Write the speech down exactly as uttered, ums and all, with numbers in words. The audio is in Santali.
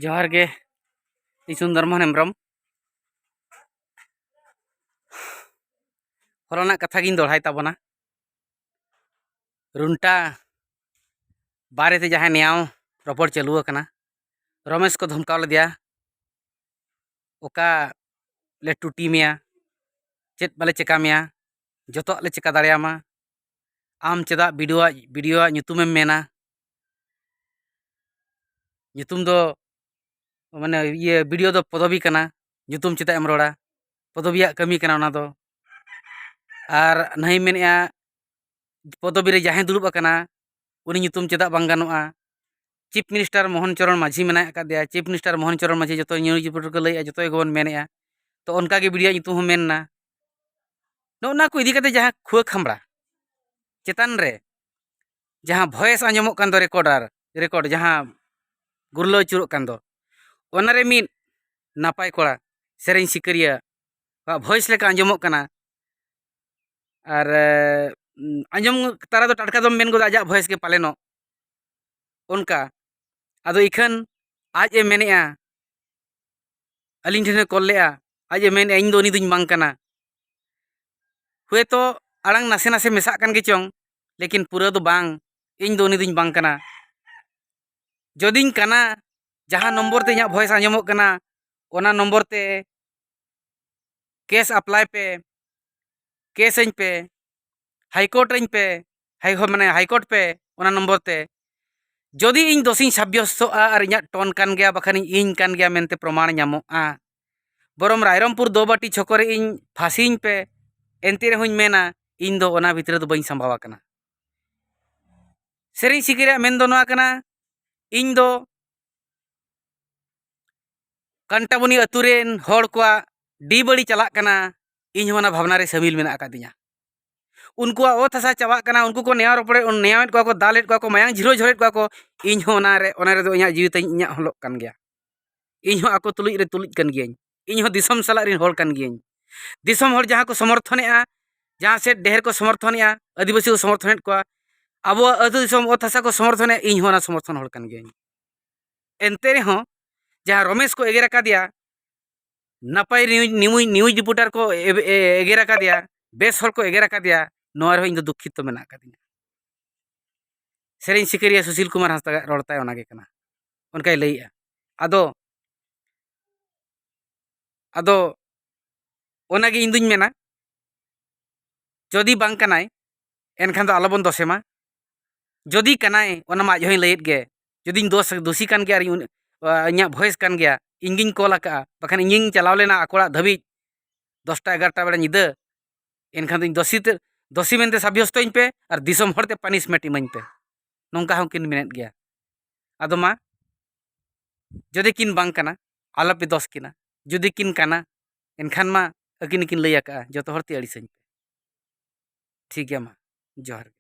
ᱡᱚᱦᱟᱨ ᱜᱮ, ᱤᱧ ᱥᱩᱱᱫᱚᱨ ᱢᱳᱦᱚᱱ ᱦᱮᱢᱵᱨᱚᱢ᱾ ᱦᱚᱞᱟᱱᱟᱜ ᱠᱟᱛᱷᱟ ᱜᱤᱧ ᱫᱚᱦᱲᱟᱭ ᱛᱟᱵᱚᱱᱟ᱾ ᱨᱩᱱᱴᱟ ᱵᱟᱨᱮᱛᱮ ᱡᱟᱦᱟᱸ ᱱᱮᱭᱟᱣ ᱨᱚᱯᱚᱲ ᱪᱟᱹᱞᱩ ᱟᱠᱟᱱᱟ, ᱨᱚᱢᱮᱥ ᱠᱚ ᱫᱷᱚᱢᱠᱟᱣ ᱞᱮᱫᱮᱭᱟ, ᱚᱠᱟ ᱞᱮ ᱴᱩᱴᱤ ᱢᱮᱭᱟ, ᱪᱮᱫ ᱵᱟᱞᱮ ᱪᱮᱠᱟ ᱢᱮᱭᱟ, ᱡᱚᱛᱚᱣᱟᱜ ᱞᱮ ᱪᱮᱠᱟ ᱫᱟᱲᱮᱭᱟᱢᱟ᱾ ᱟᱢ ᱪᱮᱫᱟᱜ ᱵᱤᱰᱤᱣᱟᱜ, ᱵᱤᱰᱤᱣᱟᱜ ᱧᱩᱛᱩᱢᱮᱢ ᱢᱮᱱᱟ? ᱧᱩᱛᱩᱢ ᱫᱚ, ᱢᱟᱱᱮ, ᱤᱭᱟᱹ, ᱵᱤᱰᱤᱣ ᱫᱚ ᱯᱚᱫᱚᱵᱤ ᱠᱟᱱᱟ, ᱧᱩᱛᱩᱢ ᱪᱮᱫᱟᱜ ᱮᱢ ᱨᱚᱲᱟ? ᱯᱚᱫᱚᱵᱤᱭᱟᱜ ᱠᱟᱹᱢᱤ ᱠᱟᱱᱟ ᱚᱱᱟ ᱫᱚ᱾ ᱟᱨ ᱱᱟᱹᱭ ᱢᱮᱱᱮᱫᱼᱟ, ᱯᱚᱫᱚᱵᱤ ᱨᱮ ᱡᱟᱦᱟᱸᱭ ᱫᱩᱲᱩᱵ ᱟᱠᱟᱱᱟ, ᱩᱱᱤ ᱧᱩᱛᱩᱢ ᱪᱮᱫᱟᱜ ᱵᱟᱝ ᱜᱟᱱᱚᱜᱼᱟ? ᱪᱤᱯ ᱢᱤᱱᱤᱥᱴᱟᱨ ᱢᱳᱦᱚᱱ ᱪᱚᱨᱚᱱ ᱢᱟᱹᱡᱷᱤ ᱢᱮᱱᱟᱭ ᱟᱠᱟᱫᱮᱭᱟ, ᱪᱤᱯ ᱢᱤᱱᱤᱥᱴᱟᱨ ᱢᱳᱦᱚᱱ ᱪᱚᱨᱚᱱ ᱢᱟᱹᱡᱷᱤ ᱡᱚᱛᱚ ᱱᱤᱭᱩᱡᱽ ᱨᱤᱯᱳᱨᱴ ᱨᱮᱠᱚ ᱞᱟᱹᱭᱮᱫᱼᱟ, ᱡᱚᱛᱚ ᱜᱮᱵᱚᱱ ᱢᱮᱱᱮᱫᱼᱟ, ᱛᱚ ᱚᱱᱠᱟ ᱜᱮ ᱵᱤᱰᱤᱣᱟᱜ ᱧᱩᱛᱩᱢ ᱦᱚᱸ ᱢᱮᱱ ᱮᱱᱟ᱾ ᱱᱚᱜᱼᱚ ᱱᱚᱣᱟ ᱠᱚ ᱤᱫᱤ ᱠᱟᱛᱮ ᱡᱟᱦᱟᱸ ᱠᱷᱩᱣᱟᱹ ᱠᱷᱟᱢᱲᱟ ᱪᱮᱛᱟᱱ ᱨᱮ ᱡᱟᱦᱟᱸ ᱵᱷᱚᱭᱮᱥ ᱟᱸᱡᱚᱢᱚᱜ ᱠᱟᱱ ᱫᱚ, ᱨᱮᱠᱚᱨᱰᱟᱨ, ᱨᱮᱠᱚᱨᱰ ᱡᱟᱦᱟᱸ ᱜᱩᱨᱞᱟᱹ ᱟᱹᱪᱩᱨᱚᱜ ᱠᱟᱱ ᱫᱚ, ᱚᱱᱟᱨᱮ ᱢᱤᱫ ᱱᱟᱯᱟᱭ ᱠᱚᱲᱟ, ᱥᱮᱨᱮᱧ ᱥᱤᱠᱟᱹᱨᱤᱭᱟᱹ ᱟᱜ ᱵᱷᱚᱭᱮᱥ ᱞᱮᱠᱟ ᱟᱸᱡᱚᱢᱚᱜ ᱠᱟᱱᱟ᱾ ᱟᱨ, ᱮ, ᱟᱸᱡᱚᱢ ᱛᱟᱨᱟ ᱫᱚ ᱴᱟᱴᱠᱟ ᱫᱚᱢ ᱢᱮᱱ ᱜᱚᱫᱟ ᱟᱡᱟᱜ ᱵᱷᱚᱭᱮᱥ ᱜᱮ ᱯᱟᱞᱮᱱᱚᱜ ᱚᱱᱠᱟ᱾ ᱟᱫᱚ ᱤᱠᱷᱟᱹᱱ ᱟᱡ ᱮ ᱢᱮᱱᱮᱫᱼᱟ, ᱟᱹᱞᱤᱧ ᱴᱷᱮᱱᱮ ᱠᱚᱞ ᱞᱮᱫᱼᱟ, ᱟᱡ ᱮ ᱢᱮᱱᱮᱫᱼᱟ, "ᱤᱧ ᱫᱚ ᱩᱱᱤ ᱫᱩᱧ ᱵᱟᱝ ᱠᱟᱱᱟ᱾" ᱦᱳᱭᱛᱳ ᱟᱲᱟᱝ ᱱᱟᱥᱮ ᱱᱟᱥᱮ ᱢᱮᱥᱟᱜ ᱠᱟᱱ ᱜᱮ ᱪᱚᱝ, ᱞᱮᱠᱤᱱ ᱯᱩᱨᱟᱹ ᱫᱚ ᱵᱟᱝ, "ᱤᱧ ᱫᱚ ᱩᱱᱤ ᱫᱩᱧ ᱵᱟᱝ ᱠᱟᱱᱟ᱾" ᱡᱩᱫᱤᱧ ᱠᱟᱱᱟ, ᱡᱟᱦᱟᱸ ᱱᱚᱢᱵᱚᱨ ᱛᱮ ᱤᱧᱟᱹᱜ ᱵᱷᱚᱭᱮᱥ ᱟᱸᱡᱚᱢᱚᱜ ᱠᱟᱱᱟ, ᱚᱱᱟ ᱱᱚᱢᱵᱚᱨ ᱛᱮ ᱠᱮᱥ ᱟᱯᱞᱟᱭ ᱯᱮ, ᱠᱮᱥ ᱟᱹᱧ ᱯᱮ, ᱦᱟᱭ ᱠᱳᱨᱴ ᱟᱹᱧ ᱯᱮ, ᱦᱟᱭ, ᱢᱟᱱᱮ ᱦᱟᱭ ᱠᱳᱨᱴ ᱯᱮ ᱚᱱᱟ ᱱᱚᱢᱵᱚᱨ ᱛᱮ᱾ ᱡᱩᱫᱤ ᱤᱧ ᱫᱳᱥᱤᱧ ᱥᱟᱵᱭᱚᱥᱛᱚᱜᱼᱟ ᱟᱨ ᱤᱧᱟᱹᱜ ᱴᱚᱱ ᱠᱟᱱ ᱜᱮᱭᱟ, ᱵᱟᱠᱷᱟᱱ ᱤᱧ ᱠᱟᱱ ᱜᱮᱭᱟ ᱢᱮᱱᱛᱮ ᱯᱨᱚᱢᱟᱬ ᱧᱟᱢᱚᱜᱼᱟ, ᱵᱚᱨᱚᱢ ᱨᱟᱭᱨᱚᱝᱯᱩᱨ ᱫᱳᱵᱟᱴᱤ ᱪᱷᱚᱠᱚ ᱨᱮ ᱤᱧ ᱯᱷᱟᱸᱥᱤᱧ ᱯᱮ, ᱮᱱᱛᱮ ᱨᱮᱦᱚᱸᱧ ᱢᱮᱱᱟ, ᱤᱧ ᱫᱚ ᱚᱱᱟ ᱵᱷᱤᱛᱨᱤ ᱫᱚ ᱵᱟᱹᱧ ᱥᱟᱢᱵᱟᱣ ᱟᱠᱟᱱᱟ᱾ ᱥᱮᱨᱮᱧ ᱥᱤᱠᱟᱹᱨᱤᱭᱟᱜ ᱢᱮᱱ ᱫᱚ ᱱᱚᱣᱟ ᱠᱟᱱᱟ, ᱤᱧ ᱫᱚ ᱠᱟᱱᱴᱟᱵᱚᱱᱤ ᱟᱹᱛᱩ ᱨᱮᱱ ᱦᱚᱲ ᱠᱚᱣᱟᱜ ᱰᱤ ᱵᱟᱹᱲᱤ ᱪᱟᱞᱟᱜ ᱠᱟᱱᱟ, ᱤᱧ ᱦᱚᱸ ᱚᱱᱟ ᱵᱷᱟᱵᱽᱱᱟ ᱨᱮ ᱥᱟᱹᱢᱤᱞ ᱢᱮᱱᱟᱜ ᱟᱠᱟᱫᱤᱧᱟ᱾ ᱩᱱᱠᱩᱣᱟᱜ ᱚᱛ ᱦᱟᱥᱟ ᱪᱟᱵᱟᱜ ᱠᱟᱱᱟ, ᱩᱱᱠᱩ ᱠᱚ ᱱᱮᱭᱟᱣ ᱨᱚᱯᱚᱲᱮᱫ, ᱱᱮᱭᱟᱣᱮᱫ ᱠᱚᱣᱟ ᱠᱚ, ᱫᱟᱞᱮᱫ ᱠᱚᱣᱟ ᱠᱚ, ᱢᱟᱭᱟᱝ ᱡᱷᱤᱨᱟᱹᱣ ᱡᱷᱚᱨᱮᱫ ᱠᱚᱣᱟ ᱠᱚ, ᱤᱧ ᱦᱚᱸ ᱚᱱᱟ ᱨᱮ, ᱚᱱᱟ ᱨᱮᱫᱚ ᱤᱧᱟᱹᱜ ᱡᱤᱣᱤ ᱛᱤᱧ ᱤᱧᱟᱹᱜ ᱦᱚᱞᱚᱜ ᱠᱟᱱ ᱜᱮᱭᱟ᱾ ᱤᱧ ᱦᱚᱸ ᱟᱠᱚ ᱛᱩᱞᱩᱡ ᱨᱮ ᱛᱩᱞᱩᱡ ᱠᱟᱱ ᱜᱤᱭᱟᱹᱧ᱾ ᱤᱧ ᱦᱚᱸ ᱫᱤᱥᱚᱢ ᱥᱟᱞᱟᱜ ᱨᱤᱱ ᱦᱚᱲ ᱠᱟᱱ ᱜᱤᱭᱟᱹᱧ᱾ ᱫᱤᱥᱚᱢ ᱦᱚᱲ ᱡᱟᱦᱟᱸ ᱠᱚ ᱥᱚᱢᱚᱨᱛᱷᱚᱱᱮᱜᱼᱟ, ᱡᱟᱦᱟᱸ ᱥᱮᱫ ᱰᱷᱮᱨ ᱠᱚ ᱥᱚᱢᱚᱨᱛᱷᱚᱱᱮᱜᱼᱟ, ᱟᱹᱫᱤᱵᱟᱹᱥᱤ ᱠᱚ ᱥᱚᱢᱚᱨᱛᱷᱚᱱᱮᱫ ᱠᱚᱣᱟ, ᱟᱵᱚᱣᱟᱜ ᱟᱹᱛᱩ ᱫᱤᱥᱚᱢ ᱚᱛ ᱦᱟᱥᱟ ᱠᱚ ᱥᱚᱢᱚᱨᱛᱷᱚᱱᱮᱜᱼᱟ, ᱤᱧ ᱦᱚᱸ ᱚᱱᱟ ᱥᱚᱢᱚᱨᱛᱷᱚᱱ ᱦᱚᱲ ᱠᱟᱱ ᱜᱤᱭᱟᱹᱧ᱾ ᱮᱱᱛᱮ ᱨᱮᱦᱚᱸ ᱡᱟᱦᱟᱸ ᱨᱚᱢᱮᱥ ᱠᱚ ᱮᱜᱮᱨ ᱟᱠᱟᱫᱮᱭᱟ, ᱱᱟᱯᱟᱭ ᱱᱤᱭᱩᱡᱽ, ᱱᱤᱭᱩᱡᱽ, ᱱᱤᱭᱩᱡᱽ ᱨᱤᱯᱳᱨᱴᱟᱨ ᱠᱚ ᱮ-, ᱮ-, ᱮᱜᱮᱨ ᱟᱠᱟᱫᱮᱭᱟ, ᱵᱮᱥ ᱦᱚᱲ ᱠᱚ ᱮᱜᱮᱨ ᱟᱠᱟᱫᱮᱭᱟ, ᱱᱚᱣᱟ ᱨᱮᱦᱚᱸ ᱤᱧ ᱫᱚ ᱫᱩᱠᱠᱷᱤᱛᱚ ᱢᱮᱱᱟᱜ ᱟᱠᱟᱫᱤᱧᱟ᱾ ᱥᱮᱨᱮᱧ ᱥᱤᱠᱟᱹᱨᱤᱭᱟᱹ ᱥᱩᱥᱤᱞ ᱠᱩᱢᱟᱨ ᱦᱟᱸᱥᱫᱟ ᱨᱚᱲ ᱛᱟᱭ ᱚᱱᱟᱜᱮ ᱠᱟᱱᱟ, ᱚᱱᱠᱟᱭ ᱞᱟᱹᱭᱮᱜᱼᱟ᱾ ᱟᱫᱚ, ᱟᱫᱚ ᱚᱱᱟᱜᱮ ᱤᱧ ᱫᱩᱧ ᱢᱮᱱᱟ, ᱡᱩᱫᱤ ᱵᱟᱝ ᱠᱟᱱᱟᱭ, ᱮᱱᱠᱷᱟᱱ ᱫᱚ ᱟᱞᱚᱵᱚᱱ ᱫᱚᱥᱮ ᱢᱟ᱾ ᱡᱩᱫᱤ ᱠᱟᱱᱟᱭ, ᱚᱱᱟ ᱢᱟ ᱟᱡ ᱦᱚᱸᱭ ᱞᱟᱹᱭᱮᱫ ᱜᱮ, ᱡᱩᱫᱤᱧ ᱫᱳᱥ, ᱫᱳᱥᱤ ᱠᱟᱱ ᱜᱮᱭᱟ ᱟᱨ ᱤᱧ, ᱩᱱ-, ᱟ, ᱤᱧᱟᱹᱜ ᱵᱷᱚᱭᱮᱥ ᱠᱟᱱ ᱜᱮᱭᱟ, ᱤᱧ ᱜᱤᱧ ᱠᱚᱞ ᱟᱠᱟᱜᱼᱟ, ᱵᱟᱠᱷᱟᱱ ᱤᱧᱤᱧ ᱪᱟᱞᱟᱣ ᱞᱮᱱᱟ ᱟᱠᱚ ᱚᱲᱟᱜ ᱫᱷᱟᱹᱵᱤᱡ ᱫᱚᱥᱴᱟ ᱮᱜᱟᱨᱚᱴᱟ ᱵᱮᱲᱟ ᱧᱤᱫᱟᱹ, ᱮᱱᱠᱷᱟᱱ ᱫᱚ ᱤᱧ ᱫᱳᱥᱤ ᱛᱮ, ᱫᱳᱥᱤ ᱢᱮᱱᱛᱮ ᱥᱟᱵᱭᱚᱥᱛᱚᱧ ᱯᱮ ᱟᱨ ᱫᱤᱥᱚᱢ ᱦᱚᱲᱛᱮ ᱯᱟᱱᱤᱥᱢᱮᱱᱴ ᱤᱢᱟᱹᱧ ᱯᱮ, ᱱᱚᱝᱠᱟ ᱦᱚᱸᱠᱤᱱ ᱢᱮᱱᱮᱫ ᱜᱮᱭᱟ᱾ ᱟᱫᱚ ᱢᱟ, ᱡᱩᱫᱤ ᱠᱤᱱ ᱵᱟᱝ ᱠᱟᱱᱟ, ᱟᱞᱚᱯᱮ ᱫᱳᱥ ᱠᱤᱱᱟ᱾ ᱡᱩᱫᱤ ᱠᱤᱱ ᱠᱟᱱᱟ, ᱮᱱᱠᱷᱟᱱ ᱢᱟ ᱟᱹᱠᱤᱱ ᱜᱮᱠᱤᱱ ᱞᱟᱹᱭ ᱟᱠᱟᱜᱼᱟ, ᱡᱚᱛᱚ ᱦᱚᱲ ᱛᱮ ᱟᱹᱲᱤᱥᱟᱹᱧ ᱯᱮ᱾ ᱴᱷᱤᱠ ᱜᱮᱭᱟ, ᱢᱟ, ᱡᱚᱦᱟᱨ ᱜᱮ᱾